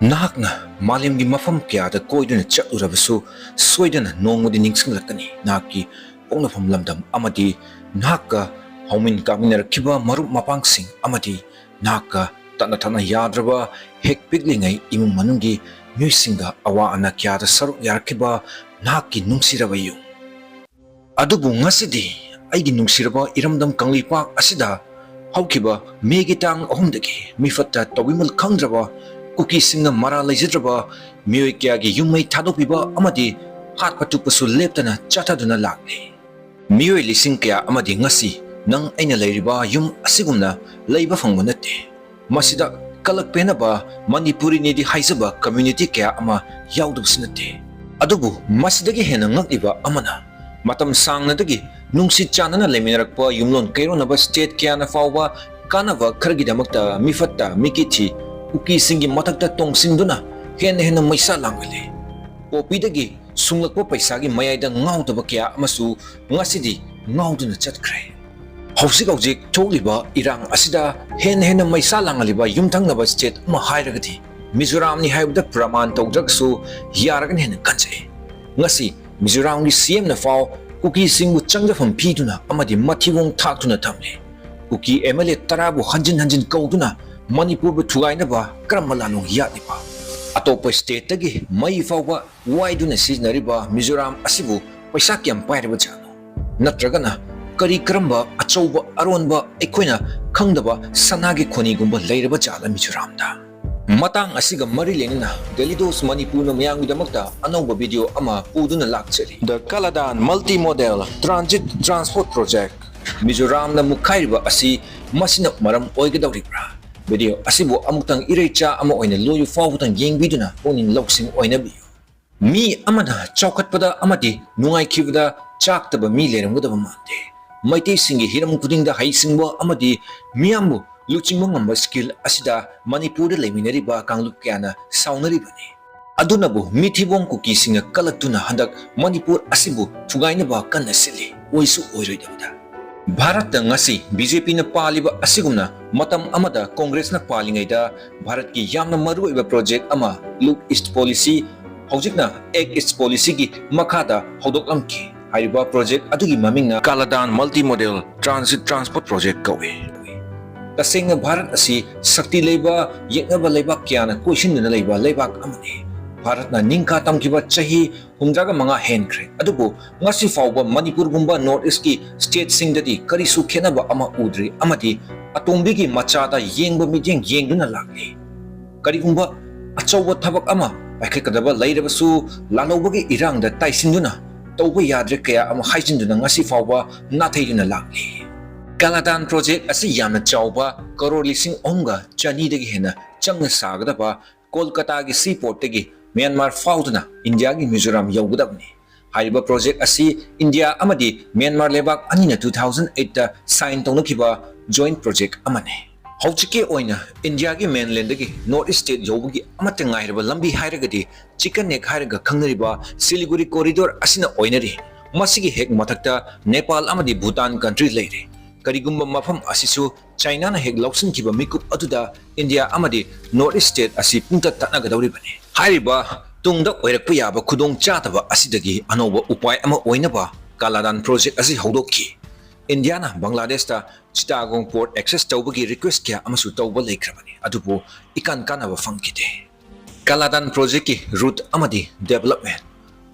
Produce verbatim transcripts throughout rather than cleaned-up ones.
ꯅꯍꯥꯛꯅ ꯃꯥꯂꯦꯝꯒꯤ ꯃꯐꯝ ꯀꯌꯥꯗ ꯀꯣꯏꯗꯨꯅ ꯆꯠꯂꯨꯔꯕꯁꯨ, ꯁꯣꯏꯗꯅ ꯅꯣꯡꯃꯗꯤ ꯅꯤꯡꯁꯤꯡꯂꯛꯀꯅꯤ ꯅꯍꯥꯛꯀꯤ ꯄꯣꯛꯅꯐꯝ ꯂꯝꯗꯝ ꯑꯃꯗꯤ ꯅꯍꯥꯛꯀ ꯍꯧꯃꯤꯟ ꯀꯥꯃꯤꯟꯅꯔꯛꯈꯤꯕ ꯃꯔꯨꯞ ꯃꯄꯥꯡꯁꯤꯡ ꯑꯃꯗꯤ ꯅꯍꯥꯛꯀ ꯇꯠꯅ ꯊꯥꯅ ꯌꯥꯗ꯭ꯔꯕ ꯍꯦꯛ ꯄꯤꯛꯂꯤꯉꯩ ꯏꯃꯨꯡ ꯃꯅꯨꯡꯒꯤ ꯃꯤꯑꯣꯏꯁꯤꯡꯒ ꯑꯋꯥ ꯑꯅꯥ ꯀꯌꯥꯗ ꯁꯔꯨꯛ ꯌꯥꯔꯛꯈꯤꯕ ꯅꯍꯥꯛꯀꯤ ꯅꯨꯡꯁꯤꯔꯕ ꯌꯨꯝ꯫ ꯑꯗꯨꯕꯨ ꯉꯁꯤꯗꯤ ꯑꯩꯒꯤ ꯅꯨꯡꯁꯤꯔꯕ ꯏꯔꯝꯗꯝ ꯀꯪꯂꯩꯄꯥꯛ ꯑꯁꯤꯗ ꯍꯧꯈꯤꯕ ꯃꯦꯒꯤ ꯇꯥꯡ ꯑꯍꯨꯝꯗꯒꯤ ꯃꯤꯐꯠꯇ ꯇꯧꯕꯤꯃꯜ ꯈꯪꯗ꯭ꯔꯕ ꯀꯨꯀꯤꯁꯤꯡꯅ ꯃꯔꯥ ꯂꯩꯖꯗ꯭ꯔꯕ ꯃꯤꯑꯣꯏ ꯀꯌꯥꯒꯤ ꯌꯨꯝ ꯃꯩ ꯊꯥꯗꯣꯛꯄꯤꯕ ꯑꯃꯗꯤ ꯍꯥꯠꯄ ꯇꯨꯞꯄꯁꯨ ꯂꯦꯞꯇꯅ ꯆꯠꯊꯗꯨꯅ ꯂꯥꯛꯂꯤ꯫ ꯃꯤꯑꯣꯏ ꯂꯤꯁꯤꯡ ꯀꯌꯥ ꯑꯃꯗꯤ ꯉꯁꯤ ꯅꯪ ꯑꯩꯅ ꯂꯩꯔꯤꯕ ꯌꯨꯝ ꯑꯁꯤꯒꯨꯝꯅ ꯂꯩꯕ ꯐꯪꯕ ꯅꯠꯇꯦ꯫ ꯃꯁꯤꯗ ꯀꯂꯛ ꯄꯦꯟꯅꯕ ꯃꯅꯤꯄꯨꯔꯤꯅꯤꯗꯤ ꯍꯥꯏꯖꯕ community ꯀꯌꯥ ꯑꯃ ꯌꯥꯎꯗꯕꯁꯨ ꯅꯠꯇꯦ꯫ ꯑꯗꯨꯕꯨ ꯃꯁꯤꯗꯒꯤ ꯍꯦꯟꯅ ꯉꯛꯂꯤꯕ ꯑꯃꯅ, ꯃꯇꯝ ꯁꯥꯡꯅꯗꯒꯤ ꯅꯨꯡꯁꯤ ꯆꯥꯟꯅꯅ ꯂꯩꯃꯤꯟꯅꯔꯛꯄ ꯌꯨꯝꯂꯣꯟ ꯀꯩꯔꯣꯟꯅꯕ state ꯀꯌꯥꯅ ꯐꯥꯎꯕ ꯀꯥꯟꯅꯕ ꯈꯔꯒꯤꯗꯃꯛꯇ ꯃꯤꯐꯠꯇ ꯃꯤꯀꯤꯊꯤ ꯀꯨꯀꯤꯁꯤꯡꯒꯤ ꯃꯊꯛꯇ ꯇꯣꯡꯁꯤꯟꯗꯨꯅ ꯍꯦꯟꯅ ꯍꯦꯟꯅ ꯃꯩꯁꯥ ꯂꯥꯡꯍꯜꯂꯤ꯫ ꯄꯣꯄꯤꯗꯒꯤ ꯁꯨꯡꯂꯛꯄ ꯄꯩꯁꯥꯒꯤ ꯃꯌꯥꯏꯗ ꯉꯥꯎꯗꯕ ꯀꯌꯥ ꯑꯃꯁꯨ ꯉꯁꯤꯗꯤ ꯉꯥꯎꯗꯨꯅ ꯆꯠꯈ꯭ꯔꯦ꯫ ꯍꯧꯖꯤꯛ ꯍꯧꯖꯤꯛ ꯊꯣꯛꯂꯤꯕ ꯏꯔꯥꯡ ꯑꯁꯤꯗ ꯍꯦꯟꯅ ꯍꯦꯟꯅ ꯃꯩꯁꯥ ꯂꯥꯡꯍꯜꯂꯤꯕ ꯌꯨꯝꯊꯪꯅꯕ state ꯑꯃ ꯍꯥꯏꯔꯒꯗꯤ ꯃꯤꯖꯣꯔꯥꯝꯅꯤ ꯍꯥꯏꯕꯗ ꯄ꯭ꯔꯃꯥꯟ ꯇꯧꯗ꯭ꯔꯒꯁꯨ ꯌꯥꯔꯒꯅꯤ ꯍꯥꯏꯅ ꯈꯟꯖꯩ꯫ ꯉꯁꯤ ꯃꯤꯖꯣꯔꯥꯝꯒꯤ CMꯅ ꯐꯥꯎ ꯀꯨꯀꯤꯁꯤꯡꯕꯨ ꯆꯪꯖꯐꯝ ꯄꯤꯗꯨꯅ ꯑꯃꯗꯤ ꯃꯊꯤꯕꯣꯡ ꯊꯥꯛꯇꯨꯅ ꯊꯝꯂꯤ꯫ ꯀꯨꯀꯤ MLA ꯇꯔꯥꯕꯨ ꯍꯟꯖꯤꯟ ꯍꯟꯖꯤꯟ ꯀꯧꯗꯨꯅ ꯃꯅꯤꯄꯨꯔꯕꯨ ꯊꯨꯒꯥꯏꯅꯕ ꯀꯔꯝꯕ ꯂꯥꯟꯂꯣꯡ ꯌꯥꯠꯂꯤꯕ? ꯑꯇꯣꯞꯄ stateꯇꯒꯤ ꯃꯩ ꯐꯥꯎꯕ ꯋꯥꯏꯗꯨꯅ ꯁꯤꯖꯤꯟꯅꯔꯤꯕ ꯃꯤꯖꯣꯔꯥꯝ ꯑꯁꯤꯕꯨ ꯄꯩꯁꯥ ꯀꯌꯥꯝ ꯄꯥꯏꯔꯕ ꯖꯥꯠꯅꯣ? ꯅꯠꯇ꯭ꯔꯒꯅ ꯀꯔꯤ ꯀꯔꯝꯕ ꯑꯆꯧꯕ ꯑꯔꯣꯟꯕ ꯑꯩꯈꯣꯏꯅ ꯈꯪꯗꯕ ꯁꯅꯥꯒꯤ ꯈꯣꯅꯤꯒꯨꯝꯕ ꯂꯩꯔꯕ ꯖꯥꯠꯂ ꯃꯤꯖꯣꯔꯥꯝꯗ? ꯃꯇꯥꯡ ꯑꯁꯤꯒ ꯃꯔꯤ ꯂꯩꯅꯅ Daily Dose ꯃꯅꯤꯄꯨꯔꯅ ꯃꯤꯌꯥꯝꯒꯤꯗꯃꯛꯇ ꯑꯅꯧꯕ video ꯑꯃ ꯄꯨꯗꯨꯅ ꯂꯥꯛꯆꯔꯤ꯫ The Kaladan Multimodal Transit Transport Project꯫ ꯃꯤꯖꯣꯔꯥꯝꯅ ꯃꯨꯛꯈꯥꯏꯔꯤꯕ ꯑꯁꯤ ꯃꯁꯤꯅ ꯃꯔꯝ ꯑꯣꯏꯒꯗꯧꯔꯤꯕ꯭ꯔꯥ? Video ꯑꯁꯤꯕꯨ ꯑꯃꯨꯛꯇꯪ ꯏꯔꯩꯆꯥ ꯑꯃ ꯑꯣꯏꯅ ꯂꯣꯏꯕ ꯐꯥꯎꯕꯗꯪ ꯌꯦꯡꯕꯤꯗꯨꯅ ꯄꯨꯛꯅꯤꯡ ꯂꯧꯁꯤꯡ ꯑꯣꯏꯅꯕꯤꯌꯨ꯫ ꯃꯤ ꯑꯃꯅ ꯆꯥꯎꯈꯠꯄꯗ ꯑꯃꯗꯤ ꯅꯨꯡꯉꯥꯏꯈꯤꯕꯗ ꯆꯥꯛꯇꯕ ꯃꯤ ꯂꯩꯔꯝꯒꯗꯕ ꯃꯥꯟꯗꯦ꯫ ꯃꯩꯇꯩꯁꯤꯡꯒꯤ ꯍꯤꯔꯝ ꯈꯨꯗꯤꯡꯗ ꯍꯩꯁꯤꯡꯕ ꯑꯃꯗꯤ ꯃꯤꯌꯥꯝꯕꯨ ꯂꯨꯆꯤꯡꯕ ꯉꯝꯕ skill ꯑꯁꯤꯗ ꯃꯅꯤꯄꯨꯔꯗ ꯂꯩꯃꯤꯟꯅꯔꯤꯕ ꯀꯥꯡꯂꯨꯞ ꯀꯌꯥꯅ ꯁꯥꯎꯅꯔꯤꯕꯅꯤ꯫ ꯑꯗꯨꯅꯕꯨ ꯃꯤꯊꯤꯕꯣꯡ ꯀꯨꯀꯤꯁꯤꯡꯅ ꯀꯂꯛꯇꯨꯅ ꯍꯟꯗꯛ ꯃꯅꯤꯄꯨꯔ ꯑꯁꯤꯕꯨ ꯊꯨꯒꯥꯏꯅꯕ ꯀꯟꯅ ꯁꯤꯜꯂꯤ, ꯑꯣꯏꯁꯨ ꯑꯣꯏꯔꯣꯏꯗꯕꯗ꯫ ꯚꯥꯔꯠꯇ ꯉꯁꯤ ꯕꯤ ꯖꯦ ꯄꯤꯅ ꯄꯥꯜꯂꯤꯕ ꯑꯁꯤꯒꯨꯝꯅ ꯃꯇꯝ ꯑꯃꯗ ꯀꯣꯡꯒ꯭ꯔꯦꯁꯅ ꯄꯥꯜꯂꯤꯉꯩꯗ ꯚꯥꯔꯠꯀꯤ ꯌꯥꯝꯅ ꯃꯔꯨꯑꯣꯏꯕ ꯄ꯭ꯔꯣꯖꯦꯛ ꯑꯃ, Look East Policy, ꯍꯧꯖꯤꯛꯅ Act East Policyꯒꯤ ꯃꯈꯥꯗ ꯍꯧꯗꯣꯛꯂꯝꯈꯤ꯫ ꯍꯥꯏꯔꯤꯕ ꯄ꯭ꯔꯣꯖꯦꯛ ꯑꯗꯨꯒꯤ ꯃꯃꯤꯡꯅ Kaladan Multimodal Transit Transport Project ꯀꯧꯏ꯫ ꯇꯁꯦꯡꯅ ꯚꯥꯔꯠ ꯑꯁꯤ ꯁꯛꯇꯤ ꯂꯩꯕ, ꯌꯦꯛꯅꯕ ꯂꯩꯕꯥꯛ ꯀꯌꯥꯅ ꯀꯣꯏꯁꯤꯟꯗꯨꯅ ꯂꯩꯕ ꯂꯩꯕꯥꯛ ꯑꯃꯅꯤ꯫ ꯚꯥꯔꯠꯅ ꯅꯤꯡꯈꯥ ꯇꯝꯈꯤꯕ ꯆꯍꯤ ꯍꯨꯝꯗ꯭ꯔꯥꯒ ꯃꯉꯥ ꯍꯦꯟꯈ꯭ꯔꯦ, ꯑꯗꯨꯕꯨ ꯉꯁꯤ ꯐꯥꯎꯕ ꯃꯅꯤꯄꯨꯔꯒꯨꯝꯕ North Eastꯀꯤ stateꯁꯤꯡꯗꯗꯤ ꯀꯔꯤꯁꯨ ꯈꯦꯠꯅꯕ ꯑꯃ ꯎꯗ꯭ꯔꯤ, ꯑꯃꯗꯤ ꯑꯇꯣꯝꯕꯤꯒꯤ ꯃꯆꯥꯗ ꯌꯦꯡꯕ ꯃꯤꯠꯌꯦꯡ ꯌꯦꯡꯗꯨꯅ ꯂꯥꯛꯂꯤ꯫ ꯀꯔꯤꯒꯨꯝꯕ ꯑꯆꯧꯕ ꯊꯕꯛ ꯑꯃ ꯄꯥꯏꯈꯠꯀꯗꯕ ꯂꯩꯔꯕꯁꯨ, ꯂꯥꯜꯍꯧꯕꯒꯤ ꯏꯔꯥꯡꯗ ꯇꯥꯏꯁꯤꯟꯗꯨꯅ ꯇꯧꯕ ꯌꯥꯗ꯭ꯔꯦ ꯀꯌꯥ ꯑꯃ ꯍꯥꯏꯖꯤꯟꯗꯨꯅ ꯉꯁꯤ ꯐꯥꯎꯕ ꯅꯥꯊꯩꯗꯨꯅ ꯂꯥꯛꯂꯤ꯫ ꯀꯥꯂꯥꯗꯥꯟ ꯄ꯭ꯔꯣꯖꯦꯛ ꯑꯁꯤ ꯌꯥꯝꯅ ꯆꯥꯎꯕ, ꯀꯔꯣꯔ ꯂꯤꯁꯤꯡ ꯑꯍꯨꯝꯒ ꯆꯅꯤꯗꯒꯤ ꯍꯦꯟꯅ ꯆꯪꯅ ꯁꯥꯒꯗꯕ ꯀꯣꯜꯀꯇꯥꯒꯤ ꯁꯤ ꯄꯣꯔꯠꯇꯒꯤ ꯃ꯭ꯌꯥꯟꯃꯥꯔ ꯐꯥꯎꯗꯨꯅ ꯏꯟꯗꯤꯌꯥꯒꯤ ꯃꯤꯖꯣꯔꯥꯝ ꯌꯧꯒꯗꯕꯅꯤ꯫ ꯍꯥꯏꯔꯤꯕ ꯄ꯭ꯔꯣꯖꯦꯛ ꯑꯁꯤ ꯏꯟꯗꯤꯌꯥ ꯑꯃꯗꯤ ꯃ꯭ꯌꯥꯟꯃꯥꯔ ꯂꯩꯕꯥꯛ ꯑꯅꯤꯅ two thousand eightꯇ sign ꯇꯧꯅꯈꯤꯕ joint project ꯑꯃꯅꯤ꯫ ꯍꯧꯖꯤꯛꯀꯤ ꯑꯣꯏꯅ ꯏꯟꯗꯤꯌꯥꯒꯤ mainlandꯗꯒꯤ North East state ꯌꯧꯕꯒꯤ ꯑꯃꯠꯇ ꯉꯥꯏꯔꯕ ꯂꯝꯕꯤ ꯍꯥꯏꯔꯒꯗꯤ chicken neck ꯍꯥꯏꯔꯒ ꯈꯪꯅꯔꯤꯕ ꯁꯤꯂꯤꯒꯨꯔꯤ corridor ꯑꯁꯤꯅ ꯑꯣꯏꯅꯔꯤ꯫ ꯃꯁꯤꯒꯤ ꯍꯦꯛ ꯃꯊꯛꯇ ꯅꯦꯄꯥꯜ ꯑꯃꯗꯤ ꯚꯨꯇꯥꯟ country ꯂꯩꯔꯦ꯫ ꯀꯔꯤꯒꯨꯝꯕ ꯃꯐꯝ ꯑꯁꯤꯁꯨ ꯆꯥꯏꯅꯥꯅ ꯍꯦꯛ ꯂꯧꯁꯤꯟꯈꯤꯕ ꯃꯤꯀꯨꯞ ꯑꯗꯨꯗ ꯏꯟꯗꯤꯌꯥ ꯑꯃꯗꯤ North East state ꯑꯁꯤ ꯄꯨꯡꯇꯠ ꯇꯠꯅꯒꯗꯧꯔꯤꯕꯅꯤ꯫ ꯍꯥꯏꯔꯤꯕ ꯇꯨꯡꯗ ꯑꯣꯏꯔꯛꯄ ꯌꯥꯕ ꯈꯨꯗꯣꯡ ꯆꯥꯗꯕ ꯑꯁꯤꯗꯒꯤ ꯑꯅꯧꯕ ꯎꯄꯥꯏ ꯑꯃ ꯑꯣꯏꯅꯕ ꯀꯥꯂꯥꯗꯥꯟ ꯄ꯭ꯔꯣꯖꯦꯛ ꯑꯁꯤ ꯍꯧꯗꯣꯛꯈꯤ꯫ ꯏꯟꯗꯤꯌꯥꯅ ꯕꯪꯒ꯭ꯂꯥꯗꯦꯁꯇ ꯆꯤꯇꯥꯒꯣꯡ port access ꯇꯧꯕꯒꯤ request ꯀꯌꯥ ꯑꯃꯁꯨ ꯇꯧꯕ ꯂꯩꯈ꯭ꯔꯕꯅꯤ, ꯑꯗꯨꯕꯨ ꯏꯀꯥꯟ ꯀꯥꯟꯅꯕ ꯐꯪꯈꯤꯗꯦ꯫ ꯀꯥꯂꯥꯗꯥꯟ ꯄ꯭ꯔꯣꯖꯦꯛꯀꯤ route ꯑꯃꯗꯤ development꯫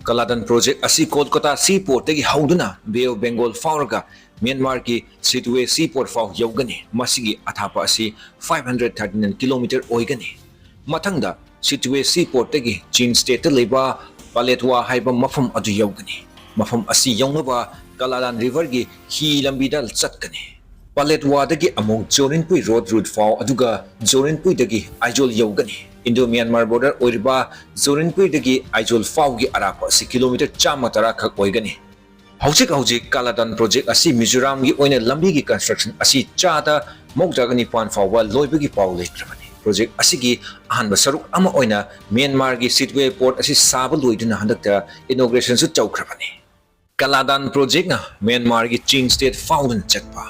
ꯀꯥꯂꯥꯗꯥꯟ ꯄ꯭ꯔꯣꯖꯦꯛ ꯑꯁꯤ ꯀꯣꯜꯀꯇꯥ ꯁꯤ ꯄꯣꯔꯠꯇꯒꯤ ꯍꯧꯗꯨꯅ Bay of Bengal ꯐꯥꯎꯔꯒ ꯃ꯭ꯌꯥꯟꯃꯥꯔꯒꯤ ꯁꯤꯇꯋꯦ ꯁꯤ ꯄꯣꯔꯠ ꯐꯥꯎ ꯌꯧꯒꯅꯤ꯫ ꯃꯁꯤꯒꯤ ꯑꯊꯥꯞꯄ ꯑꯁꯤ five hundred thirty nine kilometer ꯑꯣꯏꯒꯅꯤ꯫ ꯃꯊꯪꯗ ꯁꯤꯇꯋꯦ ꯁꯤ ꯄꯣꯔꯠꯇꯒꯤ ꯆꯤꯟ stateꯇ ꯂꯩꯕ ꯄꯥꯂꯦꯠꯋꯥ ꯍꯥꯏꯕ ꯃꯐꯝ ꯑꯗꯨ ꯌꯧꯒꯅꯤ꯫ ꯃꯐꯝ ꯑꯁꯤ ꯌꯧꯅꯕ ꯀꯥꯂꯥꯗꯥꯟ riverꯒꯤ ꯍꯤ ꯂꯝꯕꯤꯗ ꯆꯠꯀꯅꯤ꯫ ꯄꯥꯂꯦꯠꯋꯥꯗꯒꯤ ꯑꯃꯨꯛ ꯖꯣꯔꯤꯟꯄꯨꯏ road route ꯐꯥꯎ, ꯑꯗꯨꯒ ꯖꯣꯔꯤꯟꯄꯨꯏꯗꯒꯤ ꯑꯥꯏꯖꯣꯜ ꯌꯧꯒꯅꯤ꯫ Indo Myanmar border ꯑꯣꯏꯔꯤꯕ ꯖꯣꯔꯤꯟꯄꯨꯏꯗꯒꯤ ꯑꯥꯏꯖꯣꯜ ꯐꯥꯎꯒꯤ ꯑꯔꯥꯞꯄ ꯑꯁꯤ kilometer ꯆꯥꯝꯃ ꯇꯔꯥ ꯈꯛ ꯑꯣꯏꯒꯅꯤ꯫ ꯍꯧꯖꯤꯛ ꯍꯧꯖꯤꯛ ꯀꯥꯂꯥꯗꯥꯟ ꯄ꯭ꯔꯣꯖꯦꯛ ꯑꯁꯤ ꯃꯤꯖꯣꯔꯥꯝꯒꯤ ꯑꯣꯏꯅ ꯂꯝꯕꯤꯒꯤ construction ꯑꯁꯤ ꯆꯥꯗ ꯃꯧꯗ꯭ꯔꯥꯒ ꯅꯤꯄꯥꯟ ꯐꯥꯎꯕ ꯂꯣꯏꯕꯒꯤ ꯄꯥꯎ ꯂꯩꯈ꯭ꯔꯕꯅꯤ꯫ ꯄ꯭ꯔꯣꯖꯦꯛ ꯑꯁꯤꯒꯤ ꯑꯍꯥꯟꯕ ꯁꯔꯨꯛ ꯑꯃ ꯑꯣꯏꯅ ꯃ꯭ꯌꯥꯟꯃꯥꯔꯒꯤ ꯁꯤꯇꯋꯦ ꯄꯣꯔꯠ ꯑꯁꯤ ꯁꯥꯕ ꯂꯣꯏꯗꯨꯅ ꯍꯟꯗꯛꯇ inaugurationꯁꯨ ꯇꯧꯈ꯭ꯔꯕꯅꯤ꯫ ꯀꯂꯥꯗꯥꯟ ꯄ꯭ꯔꯣꯖꯦꯛꯅ ꯃ꯭ꯌꯥꯟꯃꯥꯔꯒꯤ ꯆꯤꯟ ꯁ꯭ꯇꯦꯠ ꯐꯥꯎꯗꯨꯅ ꯆꯠꯄ꯫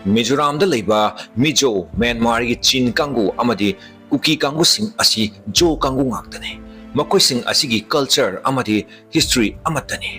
ꯃꯤꯖꯣꯔꯥꯝꯗ ꯂꯩꯕ ꯃꯤꯖꯣ, ꯃ꯭ꯌꯥꯟꯃꯥꯔꯒꯤ ꯆꯤꯟ ꯀꯥꯡꯕꯨ ꯑꯃꯗꯤ ꯀꯨꯀꯤ ꯀꯥꯡꯕꯨꯁꯤꯡ ꯑꯁꯤ ꯖꯣ ꯀꯥꯡꯕꯨ ꯉꯥꯛꯇꯅꯤ꯫ ꯃꯈꯣꯏꯁꯤꯡ ꯑꯁꯤꯒꯤ ꯀꯜꯆꯔ ꯑꯃꯗꯤ ꯍꯤꯁꯇ꯭ꯔꯤ ꯑꯃꯠꯇꯅꯤ꯫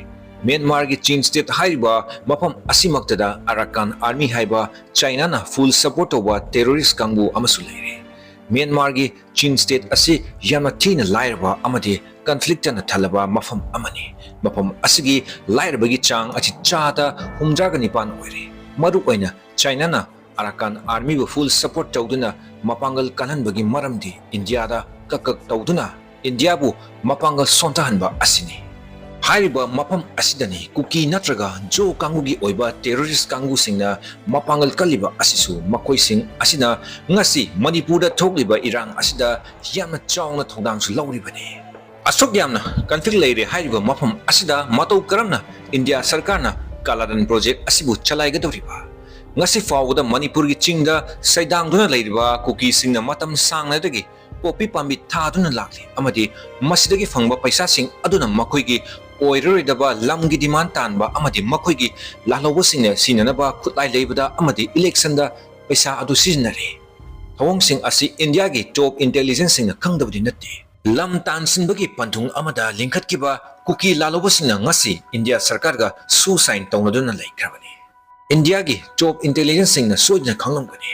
ꯃ꯭ꯌꯥꯟꯃꯥꯔꯒꯤ ꯆꯤꯟ ꯁ꯭ꯇꯦꯠ ꯍꯥꯏꯔꯤꯕ ꯃꯐꯝ ꯑꯁꯤꯃꯛꯇꯗ ꯑꯔꯥꯀꯥꯟ ꯑꯥꯔꯃꯤ ꯍꯥꯏꯕ ꯆꯥꯏꯅꯥꯅ ꯐꯨꯜ ꯁꯄꯣꯔꯠ ꯇꯧꯕ ꯇꯦꯔꯣꯔꯤꯁ ꯀꯥꯡꯕꯨ ꯑꯃꯁꯨ ꯂꯩꯔꯤ꯫ ꯃ꯭ꯌꯥꯟꯃꯥꯔꯒꯤ ꯆꯤꯟ ꯁ꯭ꯇꯦꯠ ꯑꯁꯤ ꯌꯥꯝꯅ ꯊꯤꯅ ꯂꯥꯏꯔꯕ ꯑꯃꯗꯤ ꯀꯟꯐ꯭ꯂꯤꯛꯇꯅ ꯊꯜꯂꯕ ꯃꯐꯝ ꯑꯃꯅꯤ꯫ ꯃꯐꯝ ꯑꯁꯤꯒꯤ ꯂꯥꯏꯔꯕꯒꯤ ꯆꯥꯡ ꯑꯁꯤ ꯆꯥꯗ ꯍꯨꯝꯗ꯭ꯔꯥꯒ ꯅꯤꯄꯥꯟ ꯑꯣꯏꯔꯤ꯫ ꯃꯔꯨꯑꯣꯏꯅ ꯆꯥꯏꯅꯥꯅ ꯑꯔꯥꯀꯥꯟ ꯑꯥꯔꯃꯤꯕꯨ ꯐꯨꯜ ꯁꯄꯣꯔꯠ ꯇꯧꯗꯨꯅ ꯃꯄꯥꯡꯒꯜ ꯀꯜꯍꯟꯕꯒꯤ ꯃꯔꯝꯗꯤ ꯏꯟꯗꯤꯌꯥꯗ ꯀꯛ ꯀꯛ ꯇꯧꯗꯨꯅ ꯏꯟꯗꯤꯌꯥꯕꯨ ꯃꯄꯥꯡꯒꯜ ꯁꯣꯟꯊꯍꯟꯕ ꯑꯁꯤꯅꯤ꯫ ꯍꯥꯏꯔꯤꯕ ꯃꯐꯝ ꯑꯁꯤꯗꯅꯤ ꯀꯨꯀꯤ ꯅꯠꯇ꯭ꯔꯒ ꯖꯣ ꯀꯥꯡꯕꯨꯒꯤ ꯑꯣꯏꯕ ꯇꯦꯔꯣꯔꯤꯁ ꯀꯥꯡꯕꯨꯁꯤꯡꯅ ꯃꯄꯥꯡꯒꯜ ꯀꯜꯂꯤꯕ ꯑꯁꯤꯁꯨ꯫ ꯃꯈꯣꯏꯁꯤꯡ ꯑꯁꯤꯅ ꯉꯁꯤ ꯃꯅꯤꯄꯨꯔꯗ ꯊꯣꯛꯂꯤꯕ ꯏꯔꯥꯡ ꯑꯁꯤꯗ ꯌꯥꯝꯅ ꯆꯥꯎꯅ ꯊꯧꯗꯥꯡꯁꯨ ꯂꯧꯔꯤꯕꯅꯤ꯫ ꯑꯁꯨꯛ ꯌꯥꯝꯅ ꯀꯟꯐ꯭ꯂꯤꯛ ꯂꯩꯔꯦ ꯍꯥꯏꯔꯤꯕ ꯃꯐꯝ ꯑꯁꯤꯗ ꯃꯇꯧ ꯀꯔꯝꯅ ꯏꯟꯗꯤꯌꯥ ꯁꯔꯀꯥꯔꯅ ꯀꯥꯂꯥꯗꯟ ꯄ꯭ꯔꯣꯖꯦꯛ ꯑꯁꯤꯕꯨ ꯆꯂꯥꯏꯒꯗꯧꯔꯤꯕ? ꯉꯁꯤ ꯐꯥꯎꯕꯗ ꯃꯅꯤꯄꯨꯔꯒꯤ ꯆꯤꯡꯗ ꯁꯩꯗꯥꯡꯗꯨꯅ ꯂꯩꯔꯤꯕ ꯀꯨꯀꯤꯁꯤꯡꯅ ꯃꯇꯝ ꯁꯥꯡꯅꯗꯒꯤ ꯄꯣꯄꯤ ꯄꯥꯝꯕꯤ ꯊꯥꯗꯨꯅ ꯂꯥꯛꯂꯤ ꯑꯃꯗꯤ ꯃꯁꯤꯗꯒꯤ ꯐꯪꯕ ꯄꯩꯁꯥꯁꯤꯡ ꯑꯗꯨꯅ ꯃꯈꯣꯏꯒꯤ ꯑꯣꯏꯔꯔꯣꯏꯗꯕ ꯂꯝꯒꯤ ꯗꯤꯃꯥꯟ ꯇꯥꯟꯕ ꯑꯃꯗꯤ ꯃꯈꯣꯏꯒꯤ ꯂꯥꯜꯍꯧꯕꯁꯤꯡꯅ ꯁꯤꯅꯅꯕ ꯈꯨꯠꯂꯥꯏ ꯂꯩꯕꯗ ꯑꯃꯗꯤ ꯏꯂꯦꯛꯁꯟꯗ ꯄꯩꯁꯥ ꯑꯗꯨ ꯁꯤꯖꯤꯟꯅꯔꯤ꯫ ꯊꯧꯑꯣꯡꯁꯤꯡ ꯑꯁꯤ ꯏꯟꯗꯤꯌꯥꯒꯤ ꯇꯣꯞ ꯏꯟꯇꯦꯂꯤꯖꯦꯟꯁꯁꯤꯡꯅ ꯈꯪꯗꯕꯗꯤ ꯅꯠꯇꯦ꯫ ꯂꯝ ꯇꯥꯟꯁꯤꯟꯕꯒꯤ ꯄꯟꯊꯨꯡ ꯑꯃꯗ ꯂꯤꯡꯈꯠꯈꯤꯕ ꯀꯨꯀꯤ ꯂꯥꯜꯍꯧꯕꯁꯤꯡꯅ ꯉꯁꯤ ꯏꯟꯗꯤꯌꯥ ꯁꯔꯀꯥꯔꯒ ꯁꯨ ꯁꯥꯏꯟ ꯇꯧꯅꯗꯨꯅ ꯂꯩꯈ꯭ꯔꯕꯅꯤ꯫ ꯏꯟꯗꯤꯌꯥꯒꯤ ꯇꯣꯞ ꯏꯟꯇꯦꯂꯤꯖꯦꯟꯁꯁꯤꯡꯅ ꯁꯣꯏꯗꯅ ꯈꯪꯂꯝꯒꯅꯤ,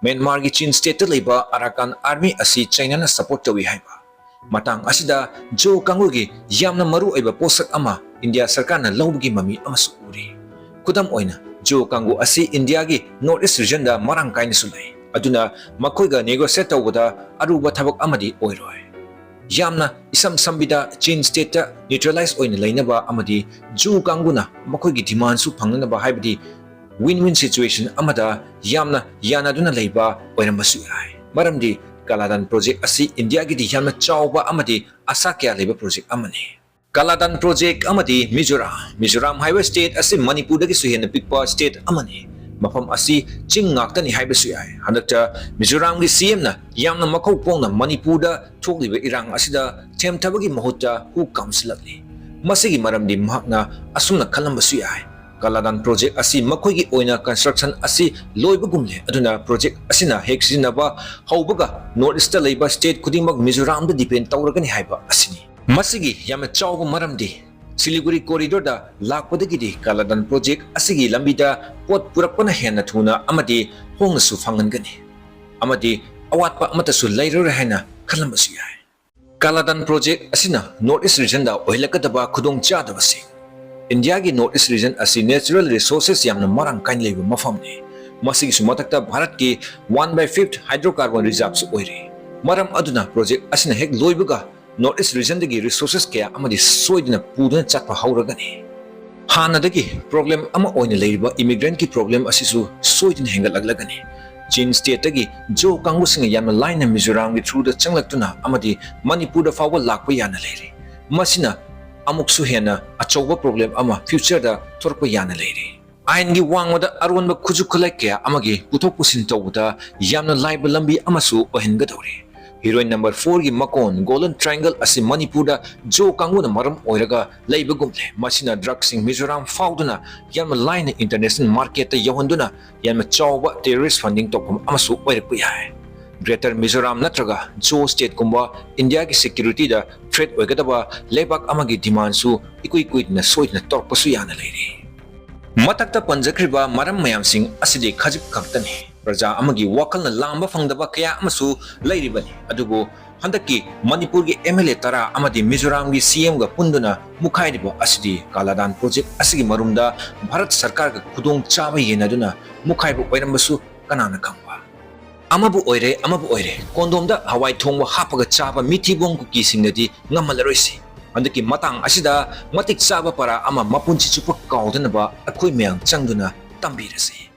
ꯃ꯭ꯌꯥꯟꯃꯥꯔꯒꯤ ꯆꯤꯟ ꯁ꯭ꯇꯦꯠꯇ ꯂꯩꯕ ꯑꯔꯥꯀꯥꯟ ꯑꯥꯔꯃꯤ ꯑꯁꯤ ꯆꯥꯏꯅꯥꯅ ꯁꯄꯣꯔꯠ ꯇꯧꯏ ꯍꯥꯏꯕ꯫ ꯃꯇꯥꯡ ꯑꯁꯤꯗ ꯖꯣ ꯀꯥꯡꯕꯨꯒꯤ ꯌꯥꯝꯅ ꯃꯔꯨ ꯑꯣꯏꯕ ꯄꯣꯠꯁꯛ ꯑꯃ ꯏꯟꯗꯤꯌꯥ ꯁꯔꯀꯥꯔꯅ ꯂꯧꯕꯒꯤ ꯃꯃꯤ ꯑꯃꯁꯨ ꯎꯔꯤ꯫ ꯈꯨꯗꯝ ꯑꯣꯏꯅ, ꯖꯣ ꯀꯥꯡꯕꯨ ꯑꯁꯤ ꯏꯟꯗꯤꯌꯥꯒꯤ ꯅꯣꯔꯠ ꯏꯁ ꯔꯤꯖꯟꯗ ꯃꯔꯥꯡ ꯀꯥꯏꯅꯁꯨ ꯂꯩ, ꯑꯗꯨꯅ ꯃꯈꯣꯏꯒ ꯅꯦꯒꯣꯁꯤꯌꯦꯠ ꯇꯧꯕꯗ ꯑꯔꯨꯕ ꯊꯕꯛ ꯑꯃꯗꯤ ꯑꯣꯏꯔꯣꯏ꯫ ꯌꯥꯝꯅ ꯏꯁꯝ ꯁꯝꯕꯤꯗ, ꯆꯤꯟ ꯁ꯭ꯇꯦꯠꯇ ꯅ꯭ꯌꯨꯇ꯭ꯔꯦꯂꯥꯏꯖ ꯑꯣꯏꯅ ꯂꯩꯅꯕ ꯑꯃꯗꯤ ꯖꯨ ꯀꯥꯡꯕꯨꯅ ꯃꯈꯣꯏꯒꯤ ꯗꯤꯃꯥꯟꯁꯨ ꯐꯪꯅꯅꯕ, ꯍꯥꯏꯕꯗꯤ ꯋꯤꯟ ꯋꯤꯟ ꯁꯤꯆꯨꯋꯦꯁꯟ ꯑꯃꯗ ꯌꯥꯝꯅ ꯌꯥꯅꯗꯨꯅ ꯂꯩꯕ ꯑꯣꯏꯔꯝꯕꯁꯨ ꯌꯥꯏ꯫ ꯃꯔꯝꯗꯤ ꯀꯥꯂꯥꯗꯥꯟ ꯄ꯭ꯔꯣꯖꯦꯛ ꯑꯁꯤ ꯏꯟꯗꯤꯌꯥꯒꯤꯗꯤ ꯌꯥꯝꯅ ꯆꯥꯎꯕ ꯑꯃꯗꯤ ꯑꯁꯥ ꯀꯌꯥ ꯂꯩꯕ ꯄ꯭ꯔꯣꯖꯦꯛ ꯑꯃꯅꯤ꯫ ꯀꯥꯂꯥꯗꯥꯟ ꯄ꯭ꯔꯣꯖꯦꯛ ꯑꯃꯗꯤ ꯃꯤꯖꯣꯔꯥꯝ꯫ ꯃꯤꯖꯣꯔꯥꯝ ꯍꯥꯏꯕ ꯁ꯭ꯇꯦꯠ ꯑꯁꯤ ꯃꯅꯤꯄꯨꯔꯗꯒꯤꯁꯨ ꯍꯦꯟꯅ ꯄꯤꯛꯄ ꯁ꯭ꯇꯦꯠ ꯑꯃꯅꯤ꯫ ꯃꯐꯝ ꯑꯁꯤ ꯆꯤꯡ ꯉꯥꯛꯇꯅꯤ ꯍꯥꯏꯕꯁꯨ ꯌꯥꯏ꯫ ꯍꯟꯗꯛꯇ ꯃꯤꯖꯣꯔꯥꯝꯒꯤ ꯁꯤ ꯑꯦꯝꯅ ꯌꯥꯝꯅ ꯃꯈꯧ ꯄꯣꯡꯅ ꯃꯅꯤꯄꯨꯔꯗ ꯊꯣꯛꯂꯤꯕ ꯏꯔꯥꯡ ꯑꯁꯤꯗ ꯊꯦꯝꯊꯕꯒꯤ ꯃꯍꯨꯠꯇ ꯍꯨ ꯀꯥꯝꯁꯤꯜꯂꯛꯂꯤ꯫ ꯃꯁꯤꯒꯤ ꯃꯔꯝꯗꯤ ꯃꯍꯥꯛꯅ ꯑꯁꯨꯝꯅ ꯈꯜꯂꯝꯕꯁꯨ ꯌꯥꯏ, ꯀꯥꯂꯥꯗꯥꯟ ꯄ꯭ꯔꯣꯖꯦꯛ ꯑꯁꯤ ꯃꯈꯣꯏꯒꯤ ꯑꯣꯏꯅ construction ꯑꯁꯤ ꯂꯣꯏꯕꯒꯨꯝꯂꯦ, ꯑꯗꯨꯅ ꯄ꯭ꯔꯣꯖꯦꯛ ꯑꯁꯤꯅ ꯍꯦꯛ ꯁꯤꯖꯤꯟꯅꯕ ꯍꯧꯕꯒ North East ꯂꯩꯕ state ꯈꯨꯗꯤꯡꯃꯛ ꯃꯤꯖꯣꯔꯥꯝꯗ depend ꯇꯧꯔꯒꯅꯤ ꯍꯥꯏꯕ ꯑꯁꯤꯅꯤ꯫ ꯃꯁꯤꯒꯤ ꯌꯥꯝꯅ ꯆꯥꯎꯕ ꯃꯔꯝꯗꯤ ꯁꯤꯂꯤꯒꯨꯔꯤ corridorꯗ ꯂꯥꯛꯄꯗꯒꯤꯗꯤ ꯀꯥꯂꯥꯗꯥꯟ ꯄ꯭ꯔꯣꯖꯦꯛ ꯑꯁꯤꯒꯤ ꯂꯝꯕꯤꯗ ꯄꯣꯠ ꯄꯨꯔꯛꯄꯅ ꯍꯦꯟꯅ ꯊꯨꯅ ꯑꯃꯗꯤ ꯍꯣꯡꯅꯁꯨ ꯐꯪꯍꯟꯒꯅꯤ, ꯑꯃꯗꯤ ꯑꯋꯥꯠꯄ ꯑꯃꯠꯇꯁꯨ ꯂꯩꯔꯔꯣꯏ ꯍꯥꯏꯅ ꯈꯜꯂꯝꯕꯁꯨ ꯌꯥꯏ꯫ ꯀꯥꯂꯥꯗꯥꯟ ꯄ꯭ꯔꯣꯖꯦꯛ ꯑꯁꯤꯅ North East regionꯗ ꯑꯣꯏꯍꯜꯂꯛꯀꯗꯕ ꯈꯨꯗꯣꯡꯆꯥꯗꯕꯁꯤꯡ꯫ ꯏꯟꯗꯤꯌꯥꯒꯤ North East region ꯑꯁꯤ natural resources ꯌꯥꯝꯅ ꯃꯔꯥꯡ ꯀꯥꯏꯅ ꯂꯩꯕ ꯃꯐꯝꯅꯤ꯫ ꯃꯁꯤꯒꯤꯁꯨ ꯃꯊꯛꯇ ꯚꯥꯔꯠꯀꯤ one by fifth hydrocarbon reserveꯁꯨ ꯑꯣꯏꯔꯤ꯫ ꯃꯔꯝ ꯑꯗꯨꯅ ꯄ꯭ꯔꯣꯖꯦꯛ ꯑꯁꯤꯅ ꯍꯦꯛ ꯂꯣꯏꯕꯒ North East regionꯗꯒꯤ resources ꯀꯌꯥ ꯑꯃꯗꯤ ꯁꯣꯏꯗꯅ ꯄꯨꯗꯨꯅ ꯆꯠꯄ ꯍꯧꯔꯒꯅꯤ꯫ ꯍꯥꯟꯅꯗꯒꯤ problem ꯑꯃ ꯑꯣꯏꯅ ꯂꯩꯔꯤꯕ immigrantꯀꯤ problem ꯑꯁꯤꯁꯨ ꯁꯣꯏꯗꯅ ꯍꯦꯟꯒꯠꯂꯛꯂꯒꯅꯤ꯫ ꯆꯤꯟ stateꯇꯒꯤ ꯖꯣ ꯀꯥꯡꯕꯨꯁꯤꯡꯅ ꯌꯥꯝꯅ ꯂꯥꯏꯅ ꯃꯤꯖꯣꯔꯥꯝꯒꯤ throughꯗ ꯆꯪꯂꯛꯇꯨꯅ ꯑꯃꯗꯤ ꯃꯅꯤꯄꯨꯔꯗ ꯐꯥꯎꯕ ꯂꯥꯛꯄ ꯌꯥꯅ ꯂꯩꯔꯤ꯫ ꯃꯁꯤꯅ ꯑꯃꯨꯛꯁꯨ ꯍꯦꯟꯅ ꯑꯆꯧꯕ problem ꯑꯃ futureꯗ ꯊꯣꯔꯛꯄ ꯌꯥꯅ ꯂꯩꯔꯤ꯫ ꯑꯥꯏꯟꯒꯤ ꯋꯥꯡꯃꯗ ꯑꯔꯣꯟꯕ ꯈꯨꯠꯁꯨ ꯈꯨꯠꯂꯥꯏ ꯀꯌꯥ ꯑꯃꯒꯤ ꯄꯨꯊꯣꯛ ꯄꯨꯁꯤꯟ ꯇꯧꯕꯗ ꯌꯥꯝꯅ ꯂꯥꯏꯕ ꯂꯝꯕꯤ ꯑꯃꯁꯨ ꯑꯣꯏꯍꯟꯒꯗꯧꯔꯤ꯫ Heroin number fourꯒꯤ ꯃꯀꯣꯟ Golden Triangle ꯑꯁꯤ ꯃꯅꯤꯄꯨꯔꯗ ꯖꯣ ꯀꯥꯡꯕꯨꯅ ꯃꯔꯝ ꯑꯣꯏꯔꯒ ꯂꯩꯕꯒꯨꯝꯂꯦ꯫ ꯃꯁꯤꯅ drugꯁꯤꯡ ꯃꯤꯖꯣꯔꯥꯝ ꯐꯥꯎꯗꯨꯅ ꯌꯥꯝꯅ ꯂꯥꯏꯅ international marketꯇ ꯌꯧꯍꯟꯗꯨꯅ ꯌꯥꯝꯅ ꯆꯥꯎꯕ terrorist funding ꯇꯧꯐꯝ ꯑꯃꯁꯨ ꯑꯣꯏꯔꯛꯄ ꯌꯥꯏ꯫ Greater Mizoram ꯅꯠꯇ꯭ꯔꯒ ꯖꯣ stateꯀꯨꯝꯕ ꯏꯟꯗꯤꯌꯥꯒꯤ securityꯗ threat ꯑꯣꯏꯒꯗꯕ ꯂꯩꯕꯥꯛ ꯑꯃꯒꯤ demandꯁꯨ ꯏꯀꯨꯏ ꯀꯨꯏꯗꯅ ꯁꯣꯏꯗꯅ ꯇꯧꯔꯛꯄꯁꯨ ꯌꯥꯅ ꯂꯩꯔꯤ꯫ ꯃꯊꯛꯇ ꯄꯟꯖꯈ꯭ꯔꯤꯕ ꯃꯔꯝ ꯃꯌꯥꯝꯁꯤꯡ ꯑꯁꯤꯗꯤ ꯈꯖꯤꯛ ꯈꯛꯇꯅꯤ꯫ ꯄ꯭ꯔꯖꯥ ꯑꯃꯒꯤ ꯋꯥꯈꯜꯅ ꯂꯥꯝꯕ ꯐꯪꯗꯕ ꯀꯌꯥ ꯑꯃꯁꯨ ꯂꯩꯔꯤꯕꯅꯤ꯫ ꯑꯗꯨꯕꯨ ꯍꯟꯗꯛꯀꯤ ꯃꯅꯤꯄꯨꯔꯒꯤ MLA ꯇꯔꯥ ꯑꯃꯗꯤ ꯃꯤꯖꯣꯔꯥꯝꯒꯤ CMꯒ ꯄꯨꯟꯗꯨꯅ ꯃꯨꯈꯥꯏꯔꯤꯕ ꯑꯁꯤꯗꯤ ꯀꯥꯂꯥꯗꯥꯟ ꯄ꯭ꯔꯣꯖꯦꯛ ꯑꯁꯤꯒꯤ ꯃꯔꯨꯝꯗ ꯚꯥꯔꯠ ꯁꯔꯀꯥꯔꯒ ꯈꯨꯗꯣꯡ ꯆꯥꯕ ꯌꯦꯟꯅꯗꯨꯅ ꯃꯨꯈꯥꯏꯕ ꯑꯣꯏꯔꯝꯕꯁꯨ ꯀꯅꯥꯅ ꯈꯪꯕ? ꯑꯃꯕꯨ ꯑꯣꯏꯔꯦ, ꯑꯃꯕꯨ ꯑꯣꯏꯔꯦ, ꯀꯣꯟꯗꯣꯝꯗ ꯍꯋꯥꯏ ꯊꯣꯡꯕ ꯍꯥꯞꯄꯒ ꯆꯥꯕ ꯃꯤꯊꯤꯕꯣꯡ ꯀꯨꯀꯤꯁꯤꯡꯅꯗꯤ ꯉꯝꯍꯜꯂꯔꯣꯏꯁꯤ꯫ ꯍꯟꯗꯛꯀꯤ ꯃꯇꯥꯡ ꯑꯁꯤꯗ ꯃꯇꯤꯛ ꯆꯥꯕ ꯄꯔꯥ ꯑꯃ ꯃꯄꯨꯟꯁꯤ ꯆꯨꯞꯄ ꯀꯥꯎꯗꯅꯕ ꯑꯩꯈꯣꯏ ꯃꯌꯥꯝ ꯆꯪꯗꯨꯅ ꯇꯝꯕꯤꯔꯁꯤ꯫